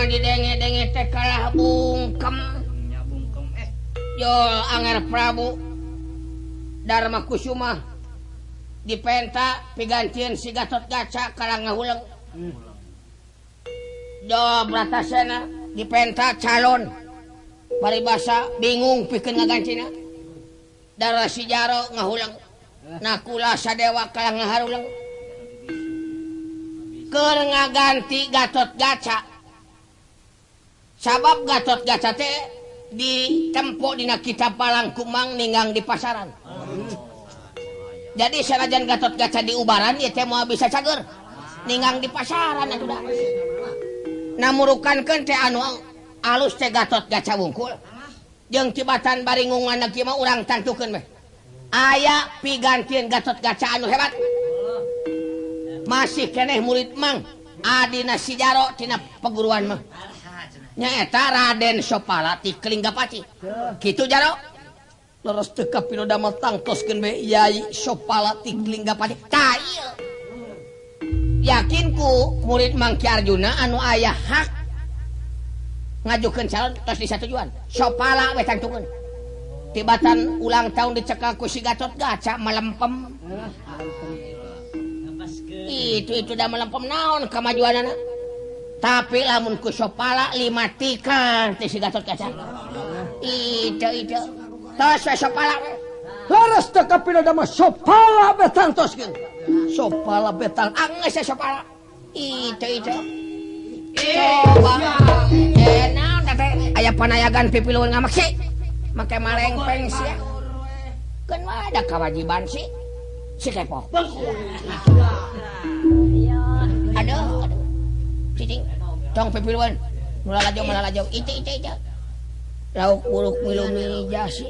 mah didenge-denge teh kalah bungkem. Yo Anger Prabu Dharma Kusuma dipenta pigantieun si Gatot Kaca kalah ngahuleng. Jo Bratasena dipenta calon paribasa bingung pikeun ngagancina. Dara si Jaro ngahuleng. Nakula Sadewa kalah ngaharuleng. Keur ngaganti Gatot Kaca. Sabab Gatot Kaca teh ditempo dina kitab Palang Kumang ninggang di pasaran. Jadi sanajan Gatot Kaca diubaran ieu teh moal bisa cager. Ninggang di pasaran atuh da. Namurukankeun teh anu alus teh Gatot Kaca wungkul. Jeung tibatan baringungan kieu mah urang tangtukeun weh. Aya pigantieun Gatot Kaca anu hebat. Masih keneh murid Mang adina si Jaro tina peguruan mah. Nyaeta Raden Sopala ti Kelinggapati. Kitu Jaro. Leres teu kapinoda mah tangtoskeun bae Yai Sopala ti Kelinggapati. Tah ieu. Yakin ku murid Mang Ki Arjuna anu aya hak ngajukeun calon tos disatujuan. Sopala we tangtukeun. Tibatan ulang tahun dicekal ku si Gatot Kaca melempem. Itu dah melempem naon kamajuanana. Tapi lamun ku Sopala 5 tikar teh si Gatot Kaca. Itu. Tos we Sopala. Leres teu kapinoda mah Sopala we tangtoskeun. Sopala betang anggeus Sopala. Itu. Coba. Naon teh aya panayagan pipiluan ngamaksi. Make malengpeng sia. Keun wae ada kewajiban sih. Si kepo. Aduh. Cicing. Tong pipiluan. Mulalajo malalajo. Itu. Lauk buruk milu mija sih.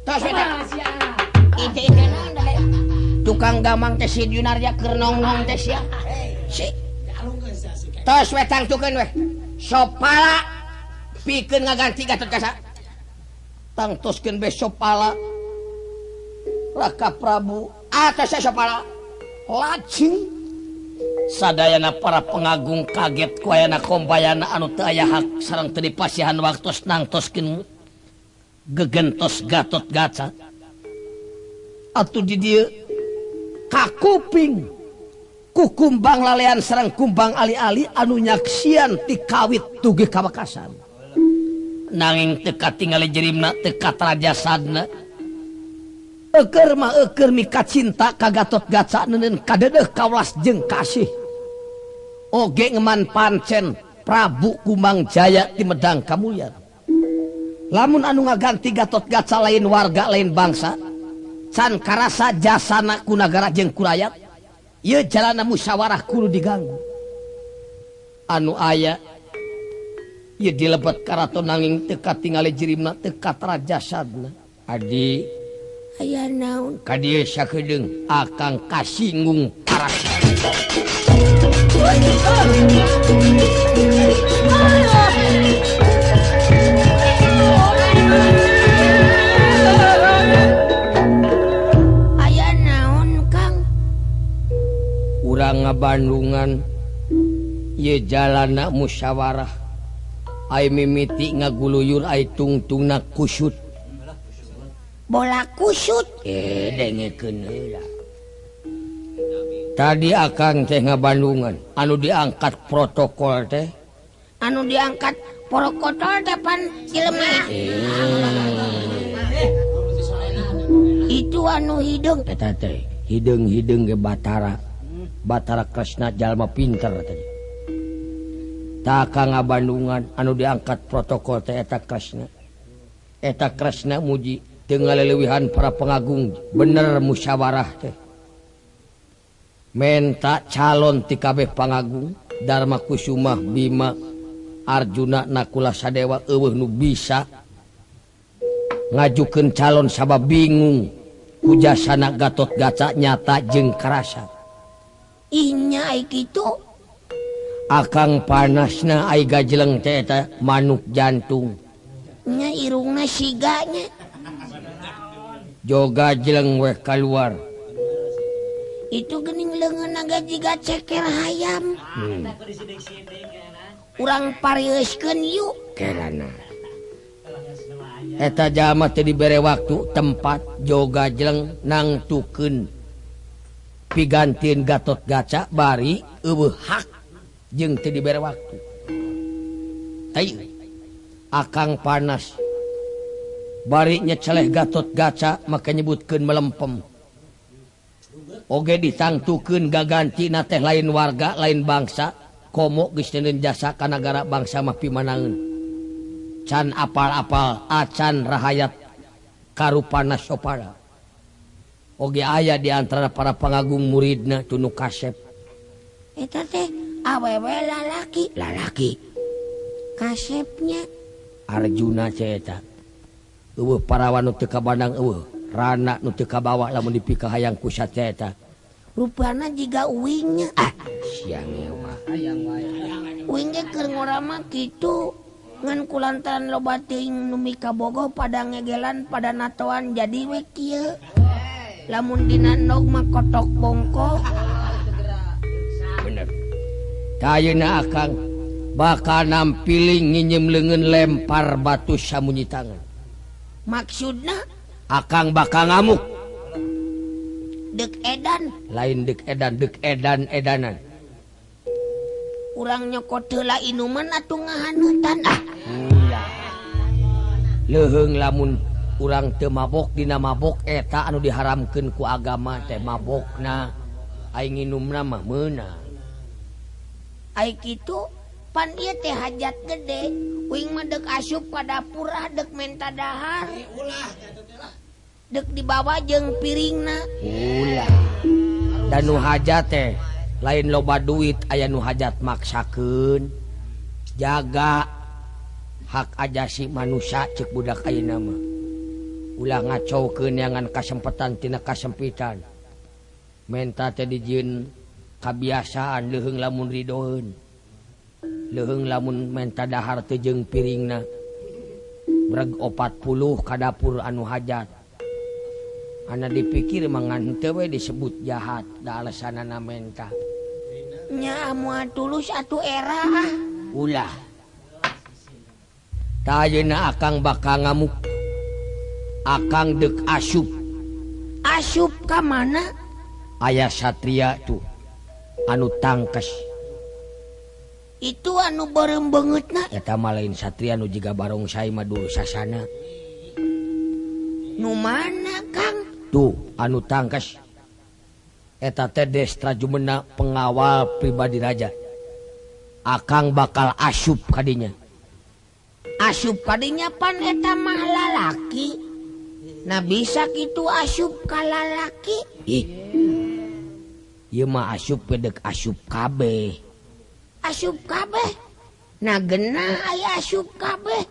Tos we teh. Itu naon teh. Tukang gamang teh si Junarya keur nongnong teh sia. Si. Tos we tangtukeun we. Sopala pikeun ngaganti Gatot Kaca. Tangtoskeun be Sopala. Raka Prabu atas Sopala. Lajeng sadayana para pengagung kaget ku ayana kombayana anu teu aya hak sareng teu dipasihan waktos nangtoskeun gegentos Gatot Kaca. Atuh di dieu kakuping ku kumbang lalean sareng kumbang ali-ali anu nyaksian ti kawit dugi ka Makassar. Nanging teu katingali jerimna teu katarajasadna. Eukeur mah eukeur mika cinta ka Gatot Kaca neuneun kadeudeung kawelas jeung kasih. Oge ngeman pancen Prabu Kumang Jaya ti Medang Kamulyan. Lamun anu ngaganti Gatot Kaca lain warga lain bangsa, can karasa jasana ku nagara jeung ku rakyat, ieu jalana musyawarah kudu diganggu. Anu aya ieu dilebet karaton nanging teu katingali jirimna teu katarajasadna. Adi aya naon ka dieu sakedeung akang kasinggung parah. Aya naon Kang? Urang ngabandungan ieu jalana musyawarah. Ai mimiti ngaguluyur ai tungtungna kusut. Bola kusut dengekeun heula. Tadi akang teh ngabandungan anu diangkat protokol teh. Anu diangkat protokol teh pan jelema. Itu anu hideung eta teh. Hideung-hideung ge Batara. Batara Kresna jalma pinter tadi. Tah akang ngabandungan anu diangkat protokol teh eta Kresna. Eta Kresna muji teu ngaleuwihan para pengagung bener musyawarah teh. Menta calon ti kabeh pangagung Dharma Kusuma Bima Arjuna Nakula Sadewa eueuh nu bisa ngajukeun calon sabab bingung ku jasana Gatot Kaca nyata jeung karasa. Inya ai kitu. Akang panasna ai gajeleng teh eta manuk jantung. Nya irungna siga nya. Joga jeleng weh kaluar. Itu gening leungeun naga jiga ceker hayam. Urang parieuskeun yuk. Kerana eta jalma teh dibere waktu tempat joga jeleng nangtukeun pigantin Gatot Gaca bari eueuh hak jeung teu dibere waktu. Teu akang panas bari nyeceleh Gatot Gaca make nyebutkeun melempem. Oge ditangtukeun gagantina teh lain warga lain bangsa komo geus teu jasa ka nagara bangsa mah pimanaeun. Can apal-apal acan rahayat karupana sopara. Oge aya di antara para pangagung muridna tunu kasep. Eta teh awewe lalaki, lalaki. Kasepnya Arjuna teh eta. Eueuh parawan nu teu kabandang eueuh, rana nu teu kabawa lamun dipikahayang ku satya eta. Rupana jiga uingnya. Ah, sia ngewa. Hayang wae. Uing ge keur ngora mah kitu. Ngan kulantaran loba teuing nu mikabogoh pada ngegelan pada natoan jadi we kieu. Lamun dina endog mah kotok bongko. Bener. Ayeuna akang bakal nampiling nginjem leungeun lempar batu samunyi tangan. Maksudna akang bakal ngamuk. Dek edan, lain dek edan, dek edan-edanan. Urang nyokot heula inuman atuh ngahaneutan ah. Ulah. Leuheung lamun urang teu mabok dina mabok eta anu diharamkeun ku agama teh mabokna. Aing nginumna mah meunang. Ai kitu pan ieu teh hajat gede. Uing mah deuk asup ka dapur ah deuk menta dahar. Ulah atuh teh lah. Deuk dibawa jeung piringna. Ulah. Dan nu hajat teh lain loba duit aya nu hajat maksakeun. Jaga hak ajasi manusia cek budak ayeuna mah. Ulah ngacaukeun neangan kasempetan tina kasempitan. Menta teh dijieun kabiasaan leuheung lamun ridoeun. Leuheung lamun menta dahar teu jeung piringna. Breg 40 ka dapur anu hajat. Ana dipikir mangan henteu we disebut jahat da alasanana menta. Nya moal tulus atuh era ah. Ulah. Tah ayeuna akang bakal ngamuk. Akang deuk asup. Asup ka mana? Aya satria tuh anu tangkes. Itu anu beureum beungeutna. Eta mah lain satria nu jiga barongsai mah Dursasana. Nu mana Kang? Tuh anu tangkes. Eta teh Destra Jumena pengawal pribadi raja. Akang bakal asup kadinya. Asup kadinya pan eta mah lalaki. Nah bisa kitu asup ka lalaki. Ih. Ieu mah asup pedek asup kabeh. Asup kabeh. Nah genah aya asup kabeh.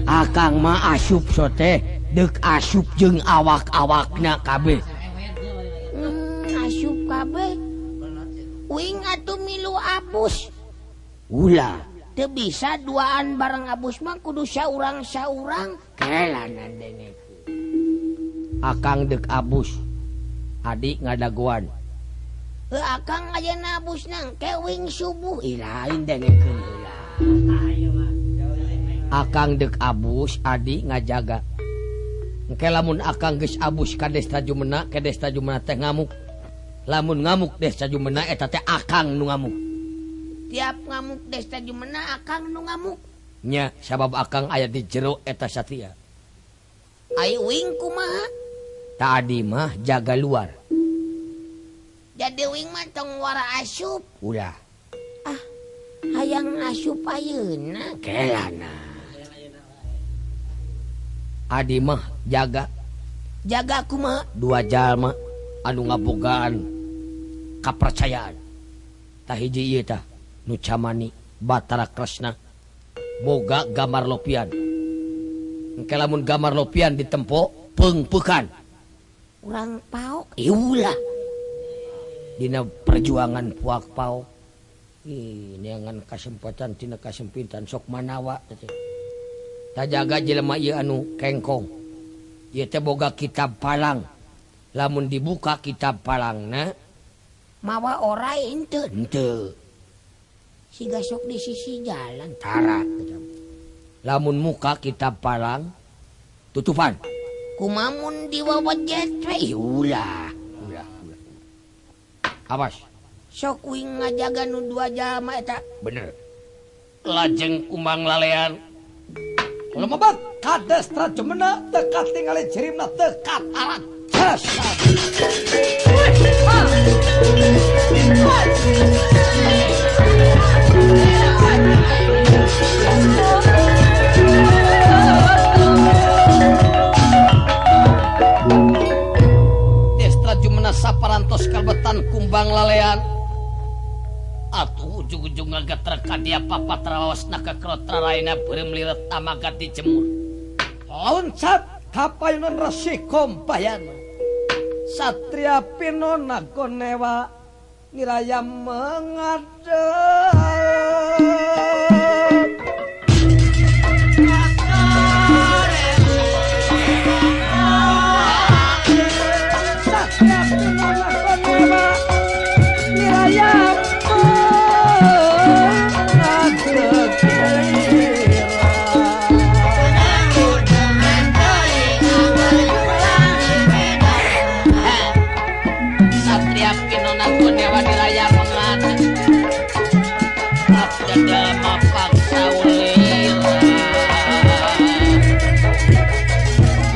Akang mah asup sote deuk asup jeung awak-awakna kabeh. Asup kabeh. Uing atuh milu abus. Ulah. Teu bisa duaan bareng abus mah kudu saurang-saurang. Kelanan dengekeun. Akang deuk abus. Adik ngadagoan. Heuh akang ayeuna abusna engke uing subuh. Ih lain dengekeun heula. Akang deuk abus, adik ngajaga. Engke lamun akang geus abus ka Desta Jumena, ke Desta Jumena teh ngamuk. Lamun ngamuk Desta Jumena eta teh akang nu ngamuk. Tiap ngamuk Desta Jumena akang nu ngamuk. Nya sabab akang aya di jero eta satria. Ai uing kumaha? Tadi mah jaga luar. Jadi uing mah tong wara asup. Ulah. Ah, hayang asup ayeuna. Kelana. Adi mah jaga. Jaga kumaha? Dua jalma anu ngabogaan kapercayaan. Tah hiji ieu tah nu camani Batara Kresna boga gamar lopian. Engke lamun gamar lopian ditempo peungpeukan. Urang paok. Iulah. Dina perjuangan puak paok. Ih, neangan kasempatan tina kasempitan sok manawa teh. Tajaga jelema ieu anu kengkong. Ieu teh boga kitab palang. Lamun dibuka kitab palangna mawa orai henteu. Henteu. Siga sok di sisi jalan tara. Lamun muka kita palang tutupan. Kumamun diwawajet we ulah. Ulah ulah. Awas. Sok uing ngajaga nu dua jalma eta. Bener. Lajeng Kumbang Lalean. Lumebat ka Destra Jumena teu katingali jirimna teu kataran. Jas. Destra Jumena saparantos kalbetan Kumbang Lalean. Atuh ujung-ujung ngageter ka dia papatraosna ka krotraraina beureum liret tamagat dijemur. Loncat ka payunan Resi Kombayana. Satria Pinona Gonewa niraya mengadep. Satria Pinona Gonewa niraya mengadep. Satria Pinona Gonewa niraya mengadep. Abdadal mapaksa ulira.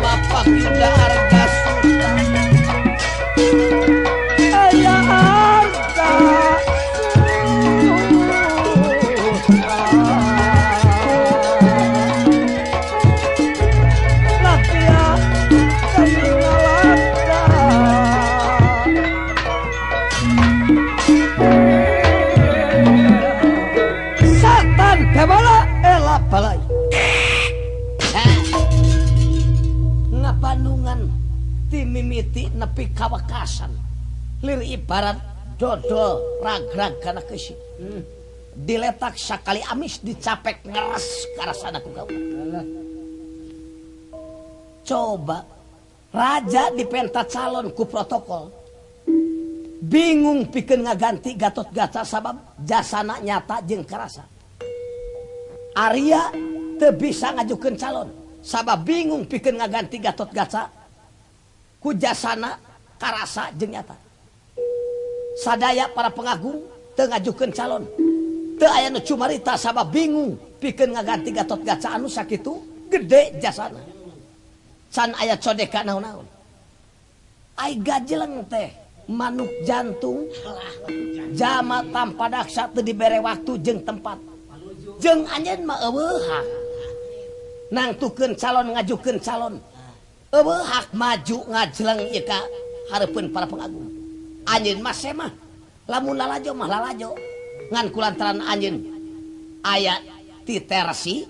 Bapak Yuda Arga Suta. Ayah Arga Suta. Latia Kaningalada. Satan Kebala Ela Balai. Ngabandungan ti mimiti nepi kawekasan lir ibarat dodol ragrag kana keusik. Diletak sakali amis dicapek ngeres karasana ku gawe. Coba raja dipenta calon ku protokol. Bingung pikeun ngaganti Gatot Kaca sabab jasana nyata jeung karasa. Arya teu bisa ngajukeun calon sabab bingung pikeun ngaganti Gatot Kaca ku jasana karasa jeung nyata. Sadaya para pengagung teu ngajukeun calon. Teu aya nu cumarita sabab bingung pikeun ngaganti Gatot Kaca anu sakitu gede jasana. Can aya codeka naon-naon. Ai gajeleng teh manuk jantung jama tanpa daksa teu dibere waktu jeung tempat. Jeung anjeun mah eueuh hak nangtukeun calon ngajukeun calon. Eueuh hak maju ngajeleng ieu ka hareupeun para pengagung. Anjeun mah semah lamun lalajo mah lalajo. Ngan kulantaran anjeun aya ti Tersi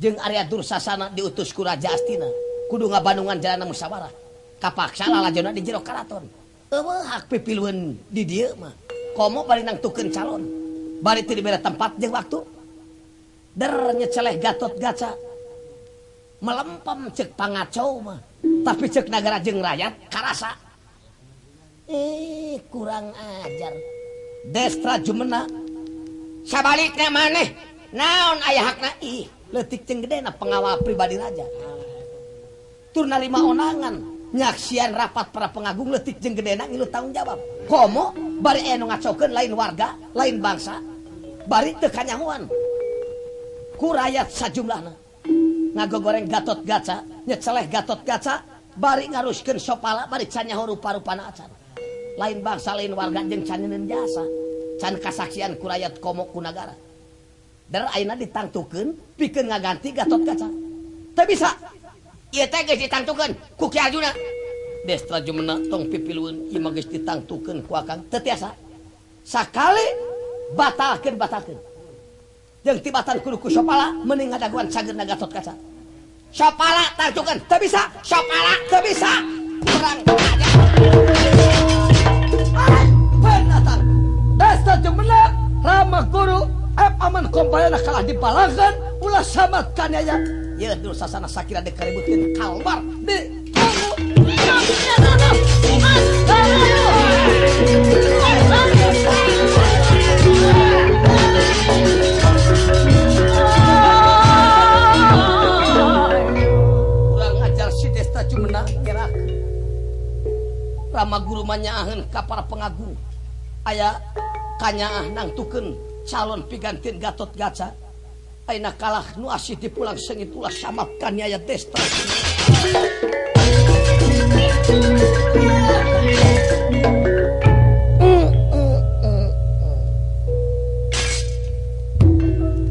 jeung Arya Dursasana diutus ku Raja Astina kudu ngabandungan jalana musyawarah. Kapaksa lalajona di jero karaton. Eueuh hak pipilueun di dieu mah. Komo bari nangtukeun calon. Bari teu dibere tempat jeung waktu. Der nyeceleh Gatot Kaca. Melempem cek pangacau mah. Tapi cek nagara jeung rakyat karasa. Kurang ajar. Destra Jumena sabalikna maneh naon aya hakna ih leutik jeung gedena pengawal pribadi raja. Tur narima onangan nyaksian rapat para pengagung leutik jeung gedena ngilu tanggung jawab. Komo bari aya nu ngacokeun lain warga, lain bangsa. Bari teu kanyahoan ku rakyat sajumlahna. Ngagogoreng Gatot Kaca, nyeceleh Gatot Kaca, bari ngaruskeun sopala bari can nyaho rupa-rupana acan. Lain bangsa, lain warga jeung can nyeun jasa. Can kasaksian ku rakyat komo ku nagara. Der ayeuna ditangtukeun pikeun ngaganti Gatot Kaca. Teu bisa. Ieu teh geus ditangtukeun ku Ki Arjuna. Destra Jumena tong pipilueun ieu mah geus ditangtukeun ku akang teu tiasa. Sakali batalkeun batalkeun. Jeung tibatan kudu ku sopala mending ngadaguan cageurna Gatot Kaca. Sopala tangtukeun teu bisa, sopala teu bisa. Kurang ajar. Penatang Destra Jumena Rama Guru Aman Kombayana kalah dibalangkan ulah samat kaniaya. Ye Dursasana sakira dikaributkeun kalbar di Rama guru manyaaheun ka para pengagung. Aya kanyaah nangtukeun calon pigantin Gatot Gaca. Ayeuna kalah nu asih dipulang seungit ulah samap kaniaya Desta.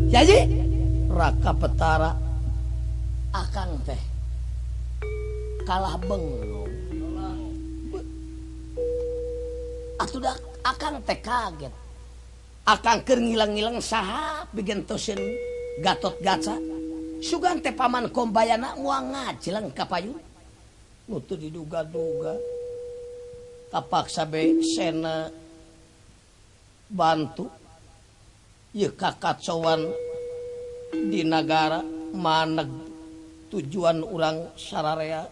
Jadi Raka Petara akang teh kalah bengong. Atuh dah akang teh kaget. Akang keur ngilang-ngilang saha pigentoseun Gatot Gaca. Sugan teh paman Kombayana moal ngajleng ka payun. Nu teu diduga-duga. Kapaksa be sena bantu ieu kakacauan di nagara maneg tujuan urang sararea.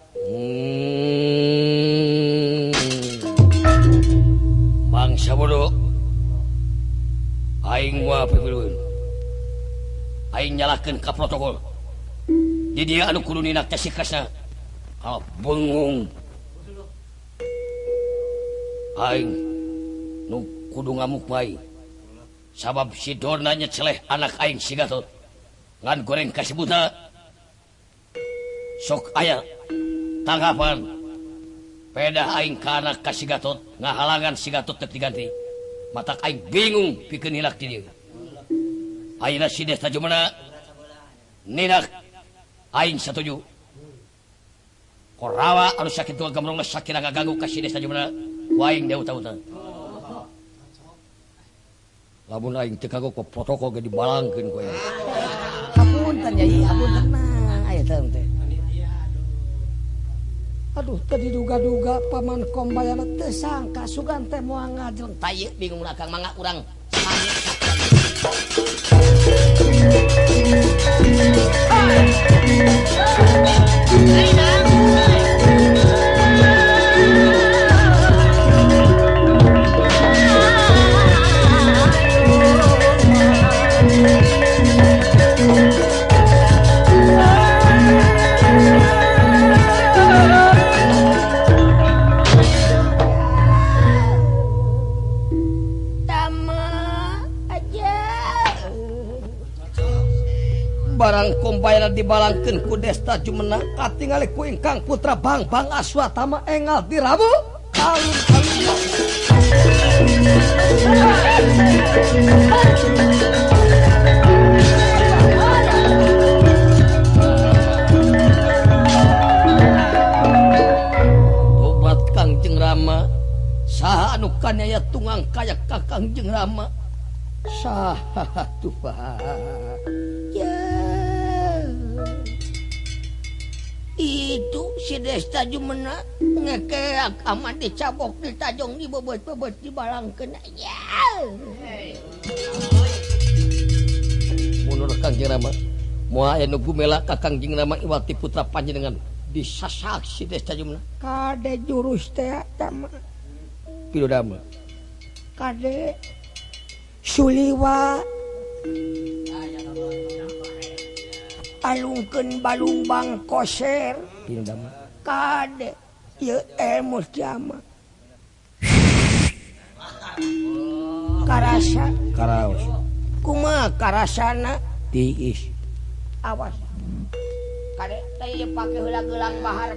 Bangsa bodoh aing moal pipilueun. Aing nyalahkeun ka protokol. Di dieu anu kudu ninak teh sikasna. Kalau bengong aing nu kudu ngamuk bae. Sabab si Dorna nyeceleh anak aing si Gatot. Ngan goreng kasebutna sok aya tanggapan. Pedah aing ka anak ka si Gatot ngahalangan si Gatot teu diganti. Matak aing bingung pikeun hilak di dieu. Ayeuna si Desta Jumena ninak aing satuju. Korawa anu sakitu gamrongna sakira ngaganggu ka si Desta Jumena ku aing diaut-autan. Lamun aing teu kagok ku protokol ge dibalangkeun ku aing. Hapunten Nyai, hapunten mah aya teh. Aduh, tadi duga-duga paman Kombayana teu sangka sugan teh moal ngajleng. Tah ieu bingung akang mangga urang barang Kombayana dibalangkeun ku Desta Jumena katingali ku ingkang putra Bangbang Aswatama engal dirabu alun-alun. Tobat Kangjeng Rama saha anu kaniaya tunggang kaya ka Kangjeng Rama saha tuh. Ya. Itu si Desta Jumena ngekeak aman dicabok ditajong dibebet-bebet dibalangkeun. Ya. Mundur Kangjeng Rama moal aya nu gumela ka Kangjeng Rama iwati putra panjenengan disasak si Desta Jumena. Kade jurus teh tama. Pilu dama. Kade Suliwa alungkeun balungbang koser kade ieu ilmu jama karasa karaos kumaha karasana tiis awas kade teh ieu pake heula gelang bahar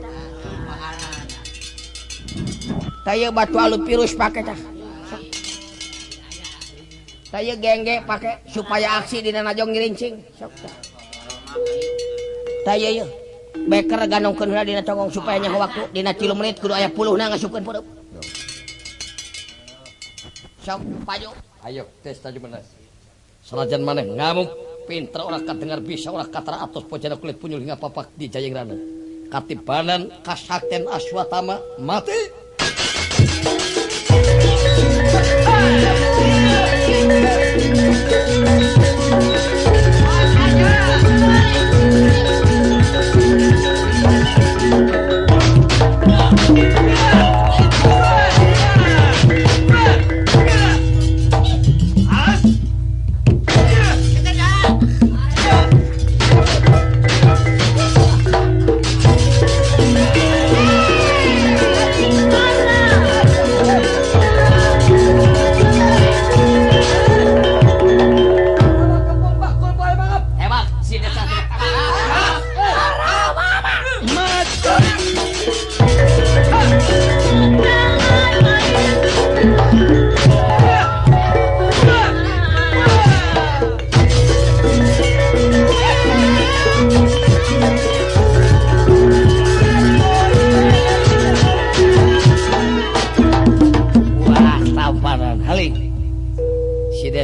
tah ieu batu alu virus pake tah tah ieu gengge pake supaya aksi dina najong ngirincing sok tah. Tah ieu beker ganongkeun heula dina congong supaya nyaho waktu dina 3 menit kudu aya puluhna ngasupkeun peureum. Sok paju. Ayo tes tadi bener. Sanajan maneh ngamuk pinter ora kadengar bisa ora katara atos pojana kulit punyul hingga papak di Jayengrana. Katibanan kasakten Aswatama mati.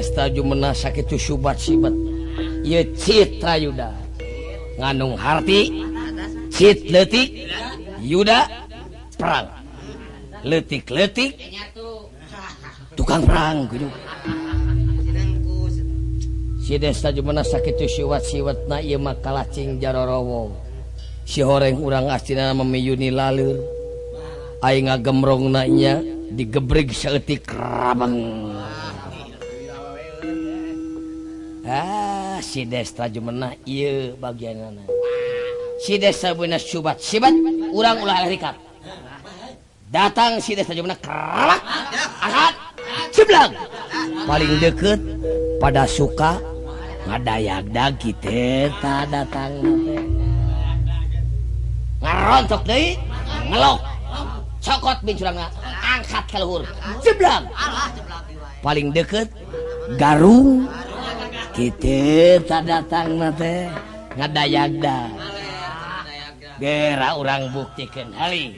Desta Jumenah sakitu subat-sibat ieu Citra Yuda nganung harti cit leutik Yuda perang leutik-leutik tukang perang gitu. Si Desta Jumenah sakitu siwat-siwatna ieu mah kalacing jarorowo si horeng urang astina memiyuni laleur aing ngagemrongna nya digebrig saeutik rabeng. Ah, si Desta Jumenah ieu bagianana. Si Desta Jumenah subat-sibat urang ulah rikat. Datang si Desta Jumenah kerabak angkat jeblang. Paling deket pada suka ngadayagdag kitu ta datang teh. Ngarontok deui ngelok. Cokot bincurangna angkat ka luhur. Jeblang. Paling deket garung kitu ta datang teh ngadayagdag. Gera urang buktikeun hali.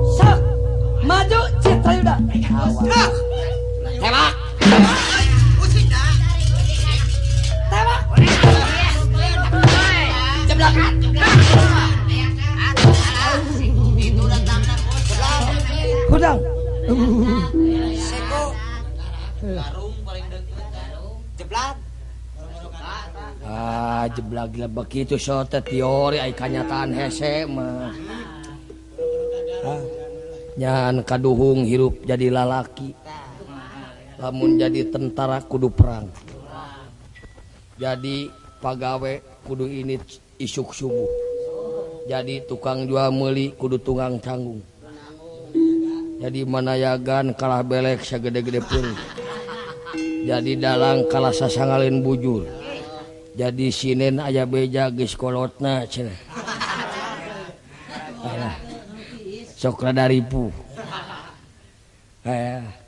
Sok maju Citra Yuda. Tembak. Tembak. Jeblak. Hudang. Seko. Garung paling deket. Jeblak. Ah, jeblak gila begitu so teh teori ai kanyataan hese mah. Ah, nyan kaduhung hirup jadi lalaki. Lamun jadi tentara kudu perang. Jadi pagawe kudu ini isuk subuh. Jadi tukang jual meuli kudu tunggang canggung. Jadi manayagan kalah belek sagede-gede pun. Jadi dalang kalah sasangalin bujur. Jadi sinen aya beja geus kolotna cenah. Alah. Sok rada ripuh.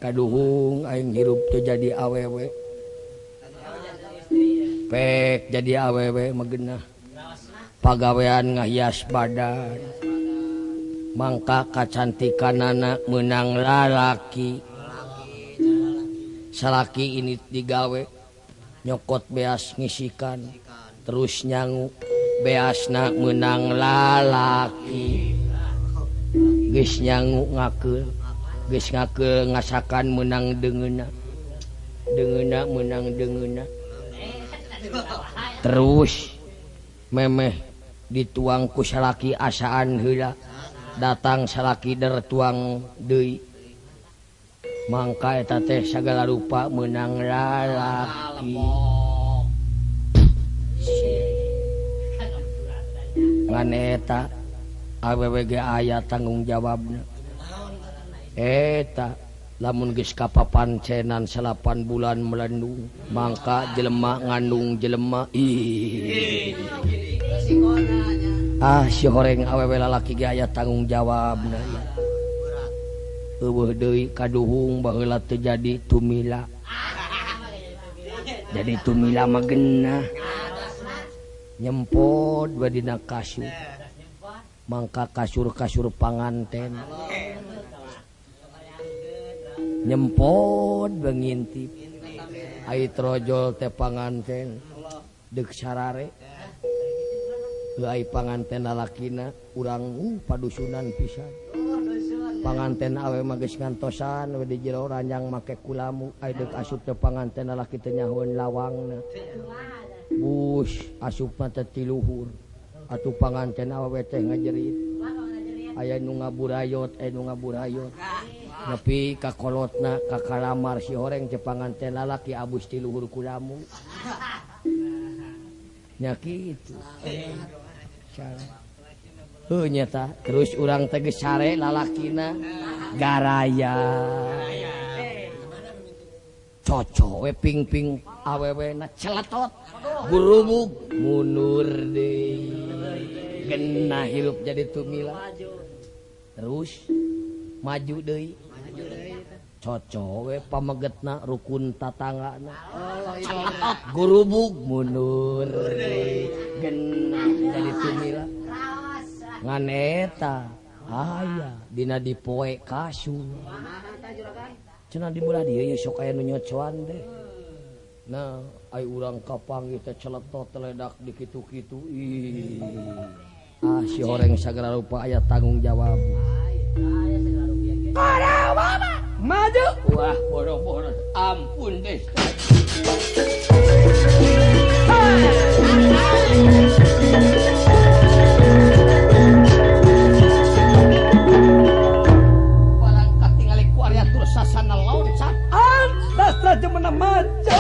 Kaduhung aing hirup teh jadi awewe. Pek jadi awewe magenah. Pagawean ngahias badan. Mangka kacantikanana meunang lalaki. Salaki ini digawe nyokot beas ngisikan terus nyangu beasna meunang lalaki. Geus nyangu ngakeul, geus ngakeul ngasakan meunang deungeuna. Deungeuna meunang deungeuna. Terus memeh dituang ku salaki asaan heula. Datang salaki der tuang deui. Mangka eta teh sagala rupa meunang lalaki. Ngan eta awewe ge aya tanggung jawabna. Eta lamun geus kapapancenan 8 bulan melendung, mangka jelema ngandung jelema. Ih. Ah, si horeng awewe lalaki ge aya tanggung jawabna. Eueuh deui kaduhung baheula teu jadi tumila. Jadi tumila mah geunah. Nyempot we dina kasur. Mangka kasur-kasur panganten. Nyempot we ngintip. Ai trojol teh panganten deuk sarare. Ai panganten lalakina urang padusunan pisan. Panganten awe mah geus ngantosan we di jero ranjang make kulamu. Ai deuk asup teh panganten lalaki teh nyahoeun lawangna. Bus asupna teh ti luhur. Atuh panganten awewe teh ngajerit. Aya nu ngaburayot, aya nu ngaburayot. Nepi ka kolotna ka kalamar si horeng teh panganten lalaki abus ti luhur kulamu. Nya kitu. Heuh nyata terus urang teh geus sare lalakina garaya. Cocok we ping-ping awewena celetot gurubug mundur deui. Genah hirup jadi tumila. Terus maju deui. Cocok we pamegetna rukun tatanggana. Gurubug mundur deui. Genah jadi tumila. Ngan eta aya dina dipoe kasur. Cenah di belah dieu sok aya nu nyocoan deh. Nah, ai urang kapanggih teh celetot teledak di kitu-kitu. Ih. Ah, si horeng sagala rupa aya tanggung jawab. Korawa maju. Wah, bodoh-bodoh. Ampun deh. Barang katingali ku Arya Tursasana loncat. Antas raja menang maju.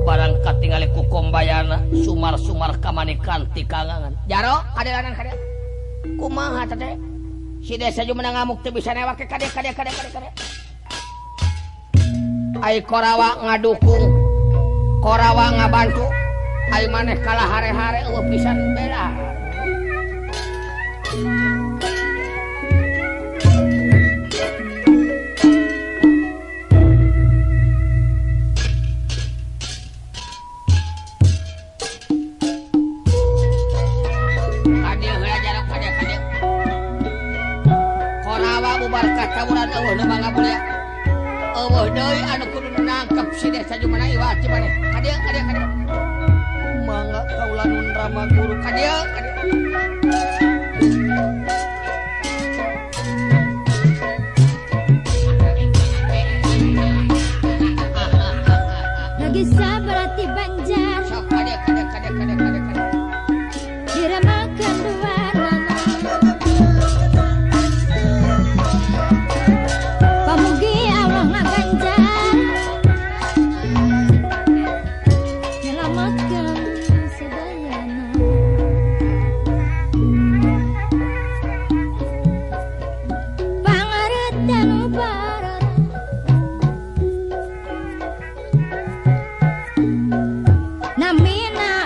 Barang katingali ku Kombayana sumar-sumar kamanikan tikangangan. Jaro kadelanan kade. Kumaha teh? Si desa jumenang ngamuk teu bisa newak ke kade kade kade kade kade. Ai Korawa ngadukung, Korawa ngabantu, ai maneh kalah hare-hare eueuh pisan bela. Kaburan eueuh nu mangga eueuh deui anu kudu nangkep si desa jumana iwal ci maneh. Ka dieu ka dieu ka dieu. Mangga kaula nun Rama guru ka dieu ka dieu. Lagi sabarati Banjar. Sok ka dieu ka dieu ka dieu ka dieu ka dieu. Diramakan dua lana. Pamugi Allah ngaganjar nyelamatkan sadayana. Pangaretan ubarara namina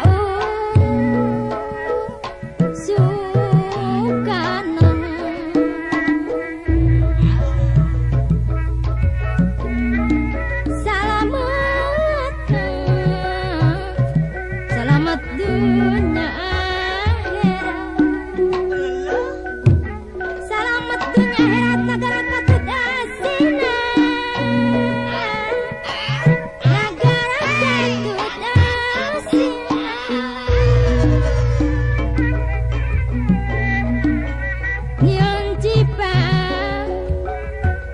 sukana. Selamat dunia akhirat. Selamat dunia akhirat negara katut asina. Negara katut asina. Nyon cipa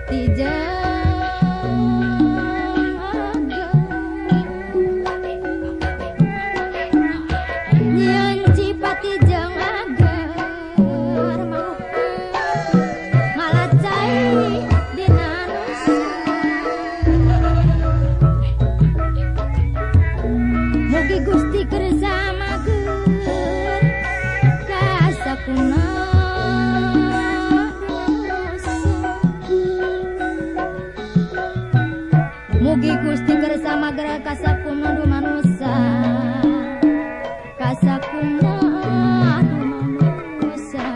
tijaga. Nyon cipati jeung agar maluka ngalacai dina nusa. Mugi Gusti kersa mager kasakuna nusa. Mugi Gusti kersa mager kasakuna manusa. Kasakuna manusa.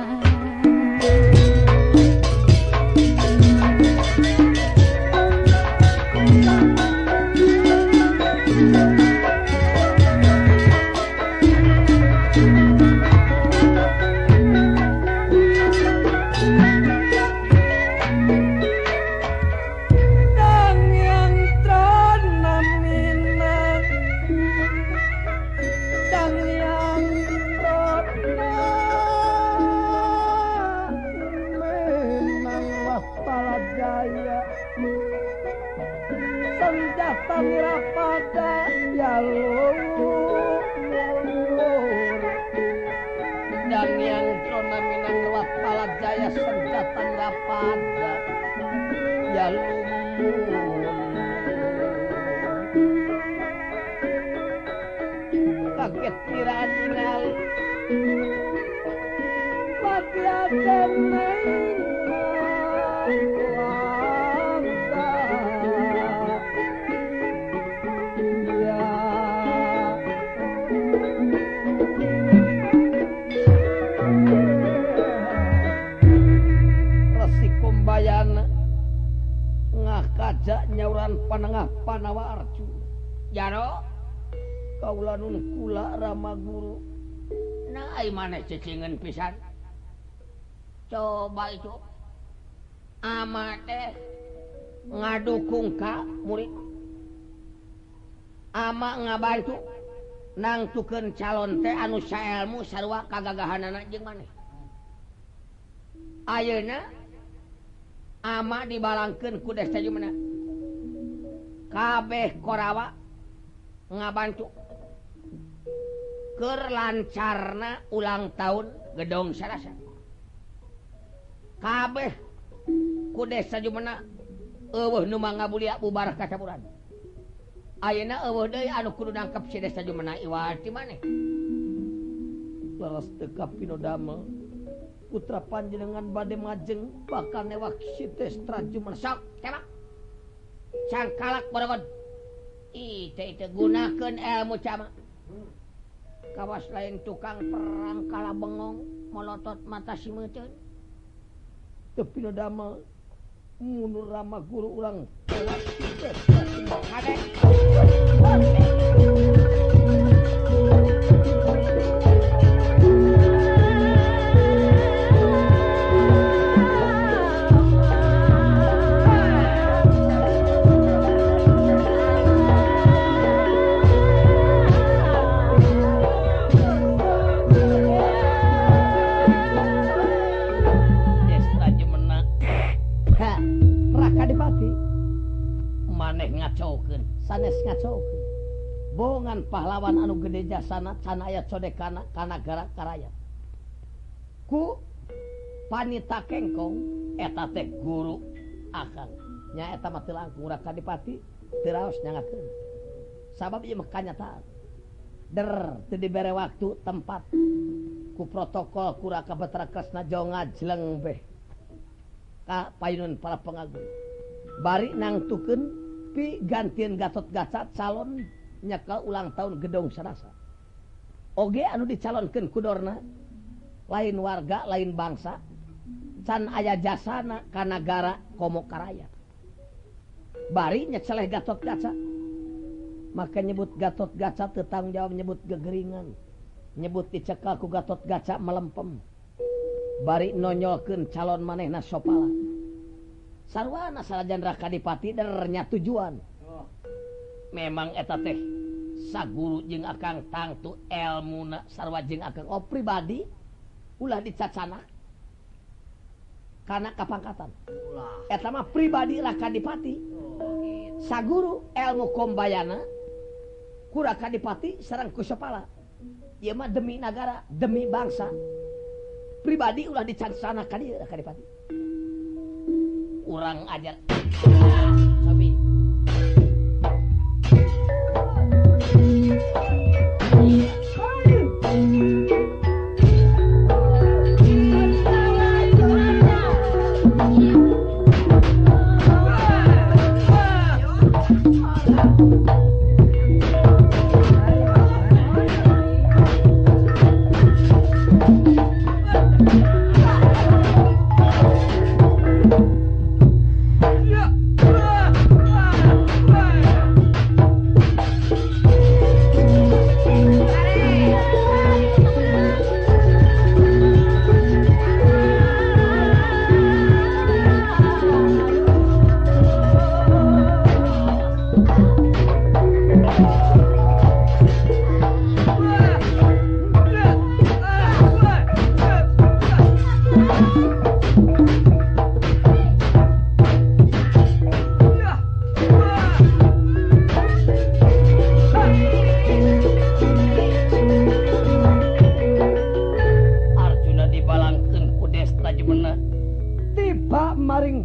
Dang yang tranamina, dang yang tranamina Palajaya senjata mirapada ya luhur. aya senjata rapada ya lumun kaget kiraan ningali Resi Kumbayana ngakajak nyauran panengah Panawa Arjuna. Jaro kaula nun kula Rama Guru. Nah ai maneh cicingeun pisan. Coba itu ama teh ngadukung ka murid, ama ngabantu nangtukeun calon teh anu saelmu sarua kagagahanana jeung maneh. Ayeuna ama dibalangkeun ku Desta Jumena. Kabeh Korawa ngabantu keur lancarna ulang tahun Gedong Sarasa. Kabeh ku Desa Jumena eueuh nu mangabulia bubar kacapuran. Ayeuna eueuh deui anu kudu nangkep si Desa Jumena iwal ti maneh. Leres teu kapinodamel putra panjenengan bade majeng bakal newak si Desa Jumena. Sok tembak. Cangkalak borogod. Ih teh teu gunakeun ilmu cama. Kawas lain tukang perang kala bengong molotot mata si meuteun. Teu pinodamel mundur Rama Guru urang tewak kade. Sanes ngacaukeun bongan pahlawan anu gede jasana can aya codekana kana gara karayat ku panita kengkong eta teh guru akang nya eta mah teu langkung Raka Dipati teu raos nyangakeun sabab ieu mah kanyataan der teu dibere waktu tempat ku protokol ku Raka Batara Kresna jauh ngajleng beh ka payunun para pengagung bari nangtukeun pi gantian Gatot Gaca calon nyekel ulang tahun Gedong Sarasa. Oge anu dicalonkeun ku Dorna lain warga lain bangsa can aya jasana ka nagara komo karaya. Bari nyeceleh Gatot Gaca. Maka nyebut Gatot Gaca teu tanggung jawab nyebut gegeringan. Nyebut dicekel ku Gatot Gaca melempem. Bari nonyolkeun calon manehna sopala. Sarwana sanajan Raka Dipati dernya tujuan. Memang eta teh saguru jeung akang tangtu elmuna sarwa jeung akang oh pribadi ulah dicacana kana kapangkatan. Eta mah pribadi Raka Dipati. Saguru elmu kombayana ku Raka Dipati sareng ku Sopala. Ieu mah demi nagara, demi bangsa. Pribadi ulah dicacana ka dieu Raka Dipati. Urang ajar. Sobi. Yeah.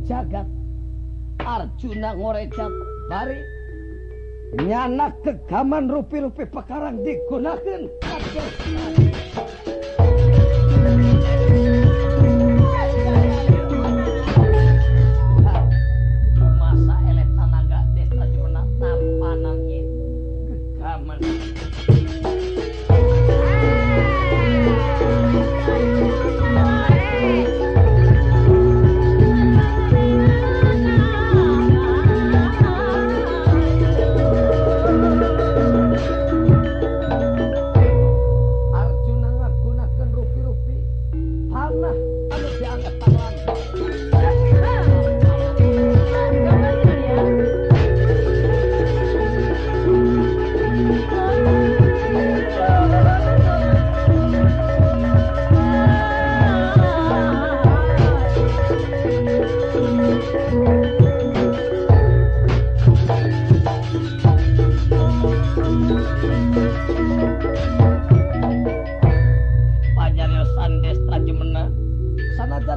ing jagat. Arjuna ngorecap bari nyanak kegaman rupi-rupi pekarang digunakeun. Masa eleh tanaga Destra Jumena tampanan ieu gegaman.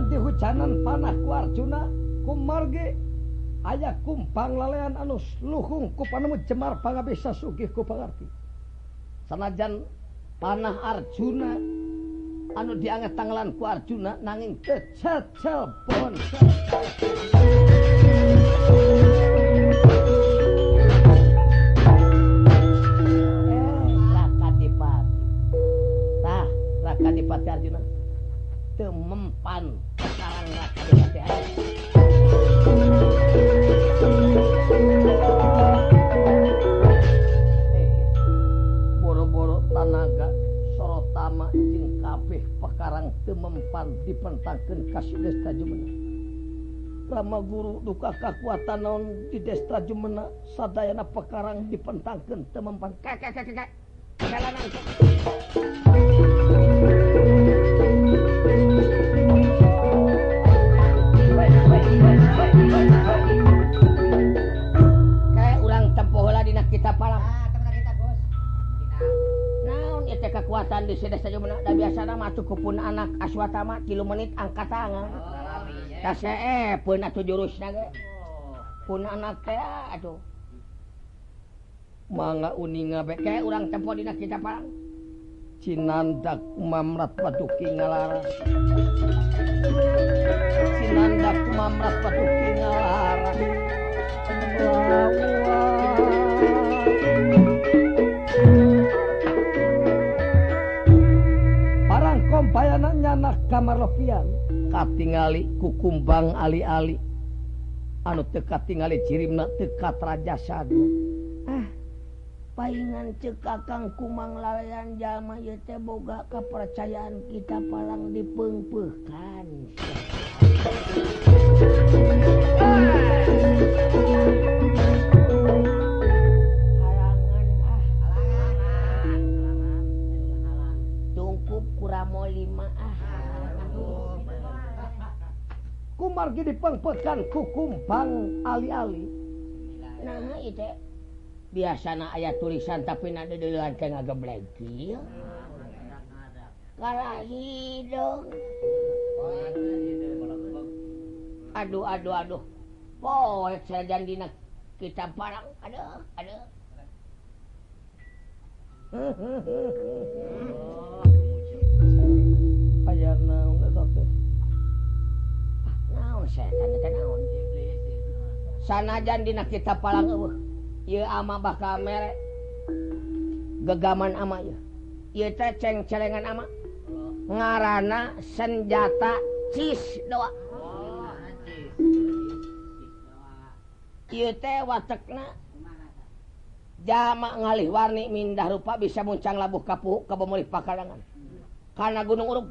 Dihujanan panah ku Arjuna kumargi aya kumbang lalean anu luhung ku panemu Jemar pangabisa sugih ku pangarti. Sanajan panah Arjuna anu dianget tanglan ku Arjuna nanging kececel bon. Raka Dipati. Tah, Raka Dipati Arjuna teu mempan sekarang Raka Dipati Arjuna. Boro-boro tanaga Sorotama jeung kabeh pekarang teu mempan dipentangkeun ka si Destra Jumena. Rama guru duka kakuatan naon di Destra Jumena sadayana pekarang dipentangkeun teu mempan. Kek. Jalanan. Kayak urang tempo heula dina kitab palang. Naon ieu teh kekuatan di Destra Jumena da biasana mah atuh kupun anak Aswatama 3 menit angkat tangan. Tah seepeun atuh jurusna ge. Pun anak teh atuh. Mangga uninga bae kayak urang tempo dina kitab palang. Cinandak mamrat paduki ngalarang. Cinandak mamrat paduki ngalarang. Parang kombayana nyanak kamarlopian katingali kukumbang ali-ali anu teu katingali cirimna teu katrajasana. Ah, paingan ceuk Kakang Kumang lalayan jalma ieu teh boga kepercayaan kita palang dipeungpeuhkan. Halangan ah, halangan. Tungkup kuramo 5 ah. Kumargi dipeungpeuhkan ku kumbang ali-ali. Nah ieu teh biasana aya tulisan tapi na deudeulan teh ngageblek kieu. Kalah hideung. Aduh aduh aduh. Poek sanajan dina kitab parang. Aduh aduh. Aya naon eta teh? Ah, naon setan teh naon? Sanajan dina kitab palang eueuh. Ieu ama bakal mere gegaman ama ieu. Ieu teh ceng-celengan ama. Ngaranna senjata cis doa. Ieu teh watekna jalma ngalih warni mindah rupa bisa muncang labuh kapuh ka pemulih pakarangan. Kana gunung urug,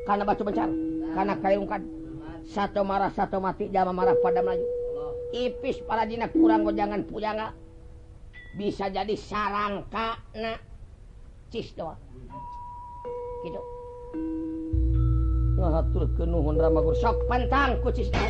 kana batu bencar, kana kayungkan. Satu marah satu mati jalma marah pada melayu. Ipis parajina kurang gojangan puyanga bisa jadi sarangka na cis doa. Gitu. Ngahaturkeun nuhun Rama Guru sok pentang ku cis doa.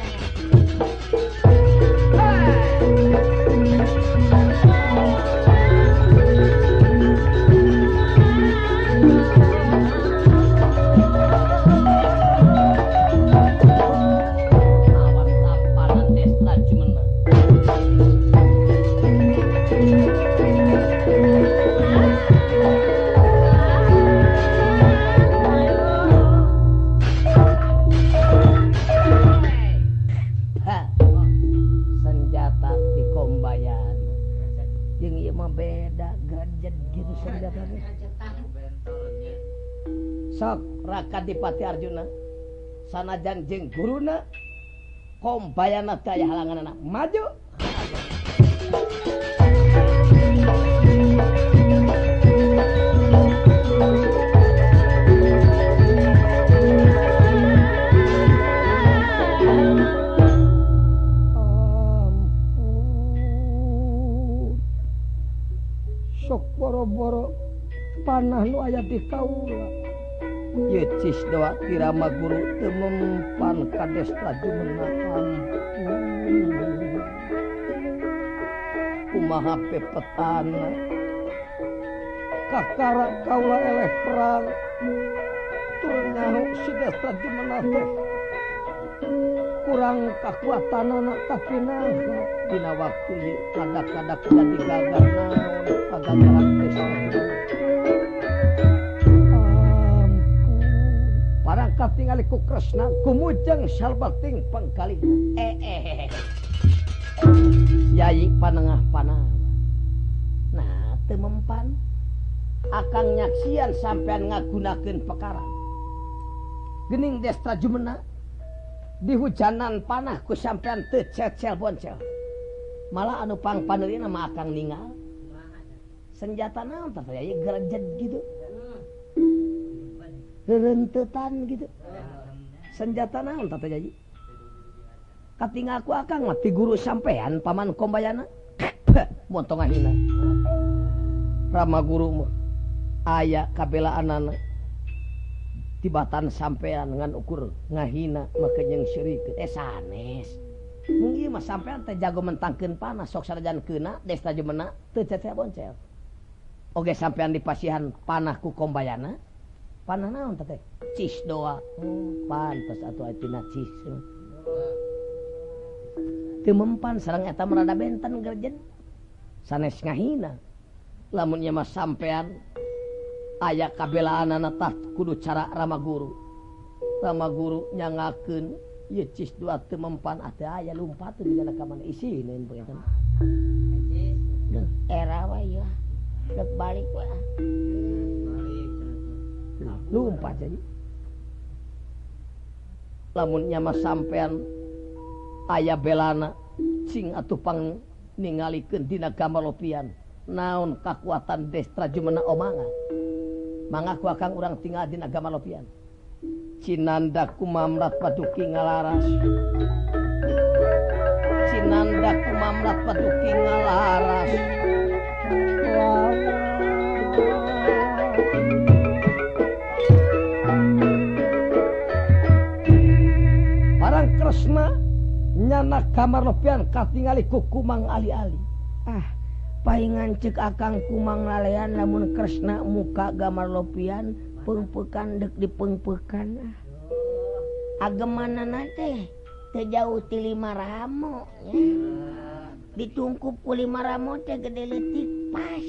senjata teh. Sok Raka Dipati Arjuna sanajan jeung guruna Kombayana teu aya halanganana maju. Ampun. Sok boro-boro panah nu aya di kaula. Ye cis doa ti Rama Guru teu mempan ka Destra Jumena. Ampun. Kumaha pepetana kakara kaula eleh perang tur nyaho si Destra Jumena teh kurang kakuatanana tapi naha dina waktu ieu kadak-kadak jadi gagah naon kagagahan Destra Jumena. Barang katingali ku Kresna kumujeng salbating pangkalih. Yai panengah panah. Nah, teu mempan akang nyaksian sampean ngagunakeun perkara. Gening Destra Jumena dihujanan panah ku sampean teu cecel boncel. Malah anu pangpaneurina mah akang ningal. Senjata naon tah yai gerejet gitu. Rentetan gitu. Senjata naon tah yai? Katingal ku akang mah ti guru sampean Paman Kombayana. Montong ahina. Rama guru mah aya kabelaanana. Tibatan sampean ngan ukur ngahina make jeung seurik. Sanes. Mung ieu mah sampean teh jago mentangkeun panah sok sanajan keuna Destra Jumena teu cecel boncel. Oge sampean dipasihan panah ku Kombayana. Panah naon teh? Cis doa. Pantes atuh atina cis. Teu mempan sareng eta mah rada benten gerjen. Sanes ngahina. Lamun ieu mah sampean aya kabelaanana tah kudu cara Rama Guru. Rama Guru nyangakeun ieu cis doa teu mempan atuh aya lumpatun dina ka mana isine panginten. Duh, era wae ieu. Dek balik wae. Lumpat jadi. Lamun nya mah sampean aya belana cing atuh pang ningalikeun dina gamalopian naon kakuatan Destra Jumena omanga. Mangga ku akang urang tinggal dina gamalopian. Cinanda kumamrat paduki ngalaras. Cinanda kumamrat paduki ngalaras. Barang Kresna nyana kamar lopian katingali ku Kumang ali-ali. Ah, paingan cek akang Kumang lalean lamun Kresna muka gamar lopian pengpekan dek dipengpekan. Ah. Agemanana teh teu jauh ti lima ramo nya. Ditungkup ku lima ramo teh gede leutik pas.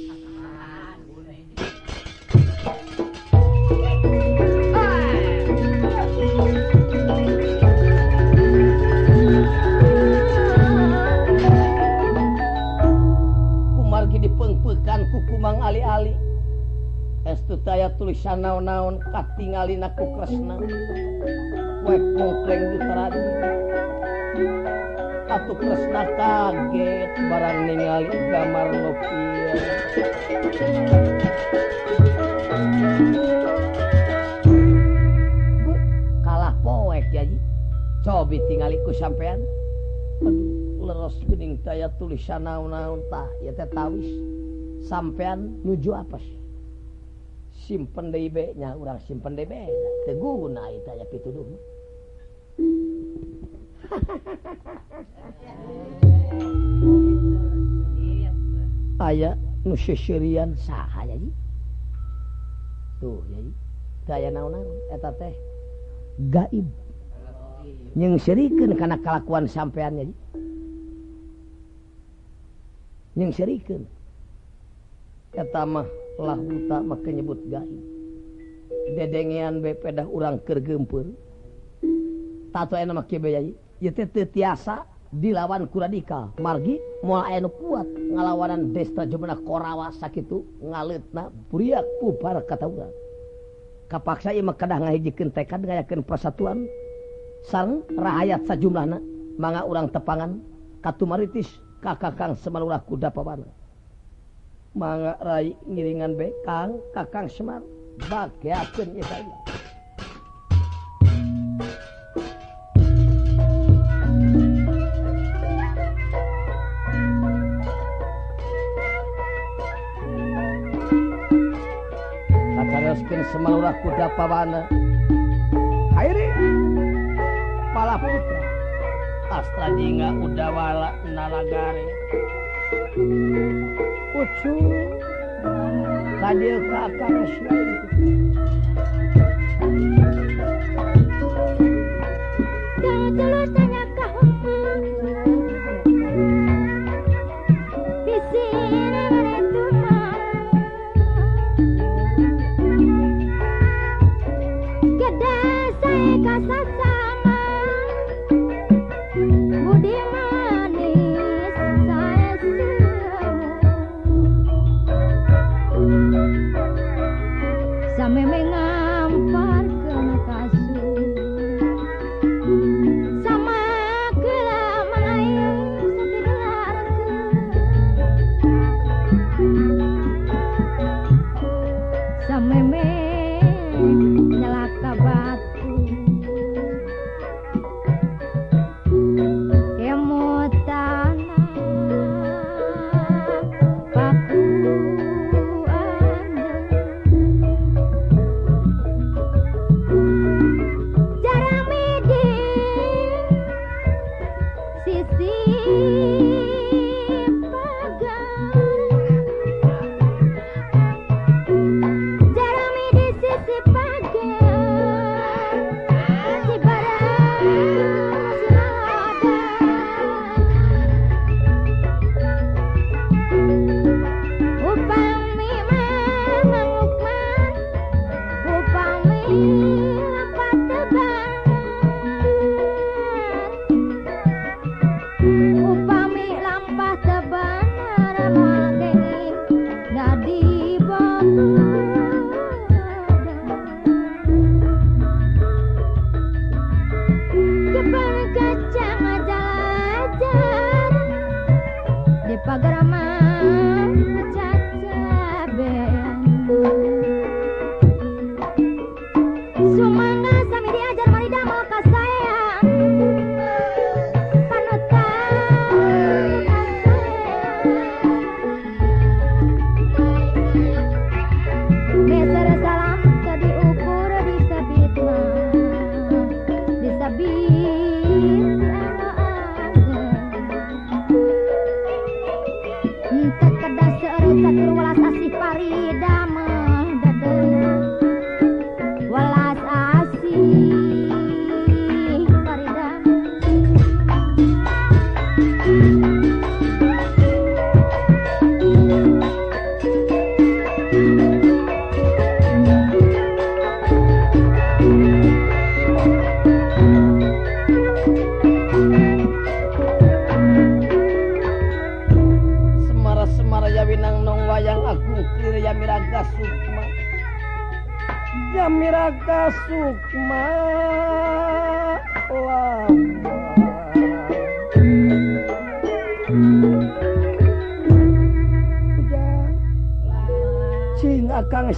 Kumargi dipengpekan ku Kumang ali-ali. Estu taya tulisan naon-naon katingalina ku Kresna. Poek mongkleng dutaradi. Atuh Kresna kaget barang ningali gamar lopian. Kalah poek jadi. Cobi tingali ku sampean. Aduh, leros geuning taya tulisan naon-naon tah ieu teh tawis. Sampean nuju apes. Simpen deui be nya urang simpen deui be. Teu guna ieu teh aya pituduh. Aya nu seuseurian saha yai? Tuh yai, teu aya naon-naon eta teh gaib. Nyeungseurikeun kana kalakuan sampean yai. Nyeungseurikeun. Eta mah lahuta make nyebut gaib. Dedengean be pedah urang keur geumpeur. Tatu aya mah kieu be yai. Ieu teh teu tiasa Dilawan ku radikal margi moal aya nu kuat ngalawanan Desta Jumana Korawa sakitu ngaleutna buriak bubar katawuran. Kapaksa ieu mah kedah ngahijikeun tekad ngayakeun persatuan sareng rahayat sajumlahna mangga urang tepangan katumaritis ka Kakang Semar Lurah Kuda Pawana. Mangga rai ngiringan be Kang Kakang Semar bageakeun ieu saja. Kacaroskeun Semar Lurah Kuda Pawana. Hairi pala putra Astra jingga udawala nalagare ucu kadil kakang Semar.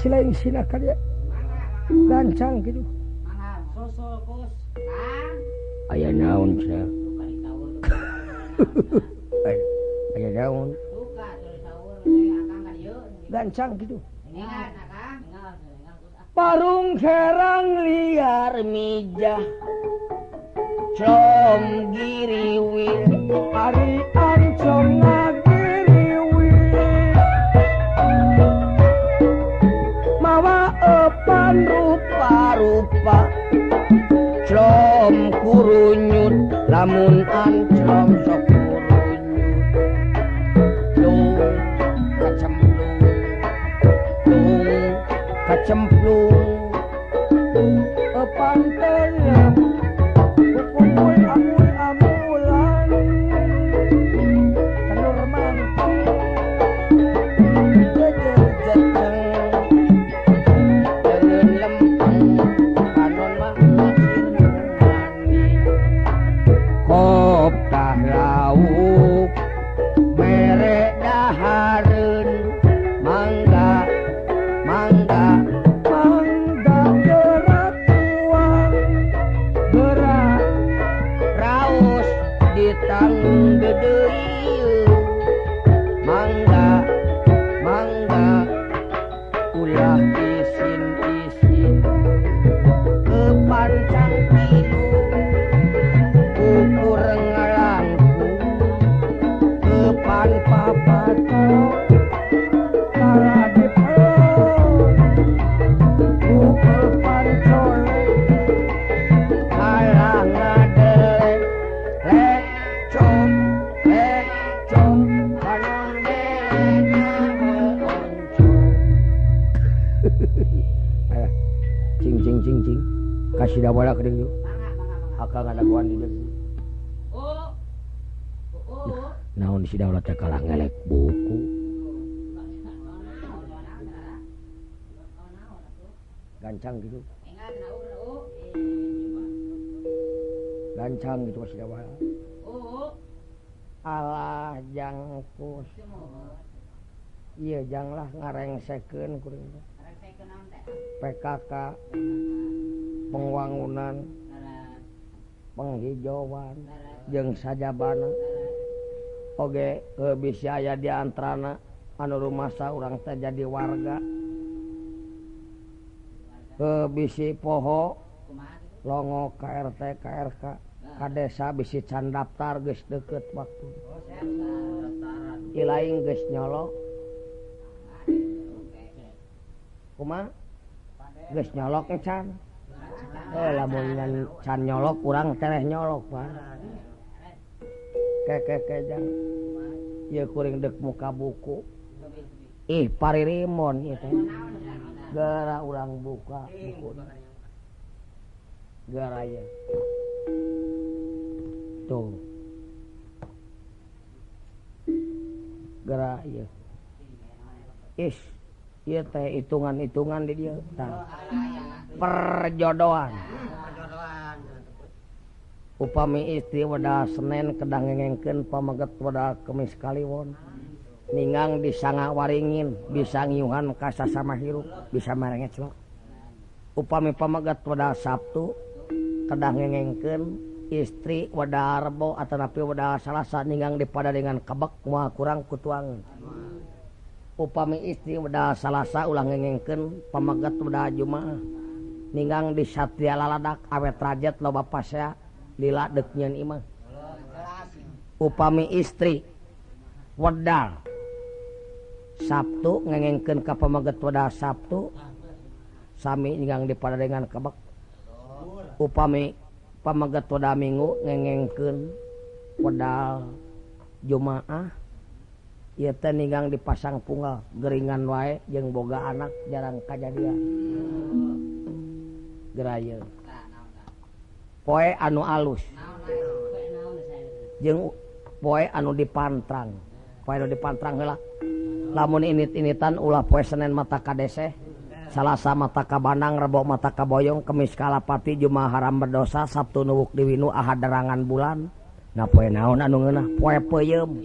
Selain sina kali gancang gitu. Aya naon cenah? Aya naon? Gancang gitu. Parung herang liar mijah com giriwil ari ancom ngagiriwil mawa epan rupa-rupa com kurunyut lamun ancom sok kurunyut lung kacemplung lung kacemplung epan telem kumpul amul amulan. Cing cing cing cing. Kasih dawala ka dieu. Akang ngadagoan di dieu. Naon si daulat teh kalah ngelek buku. Gancang gitu. Gancang gitu si dawala. Alah jangkus. Ieu janglah ngarengsekeun kuring teh. PKK pembangunan penghijauan jeung sajabana oge bisa aya di antarana anu rumasa urang teh jadi warga bisi poho longo KRT KRK ka desa bisi can daftar geus deukeut waktu ilaing geus nyolok kumaha geus nyolok can lamun can nyolok urang tereh nyolok Pak keke jang ieu kuring deuk muka buku ih paririmon ieu teh geura urang buka buku geura ieu tuh geura ieu is ieu teh hitungan-hitungan di dieu tah perjodohan. Upami istri weda Senin kedah ngengengkeun pameget weda Kemis Kaliwon ningang di Sanga Waringin bisa ngiuhan ka sasama hirup bisa marengeclok. Upami pameget weda Sabtu kedah ngengengkeun istri weda Rebo atanapi weda Salasa ninggang di padaringan kebek moal kurang kutuangan. Upami istri weda Salasa ulah ngengengkeun pameget weda Jumaah ninggang di Satria Laladak awet rajet loba pasea lila deuk nyeun imah. Upami istri wedal Sabtu ngengengkeun ka pameget wedal Sabtu sami ninggang di padaringan kebek. Upami pameget wedal Minggu ngengengkeun wedal Jumaah ieu teh ninggang dipasang punggal geringan wae jeung boga anak jarang kajadian. Geraya poe anu alus jeung poe anu dipantrang, poe anu dipantrang heula. Lamun init-initan ulah poe Senin mata kadeseh, Salasa mata kabanang, Rebo mata kaboyong, Kemis kalapati, Jumaah haram berdosa, Sabtu nuwuk diwinu, Ahad derangan bulan. Nah poe naon anu ngeunah? Poe peuyeum.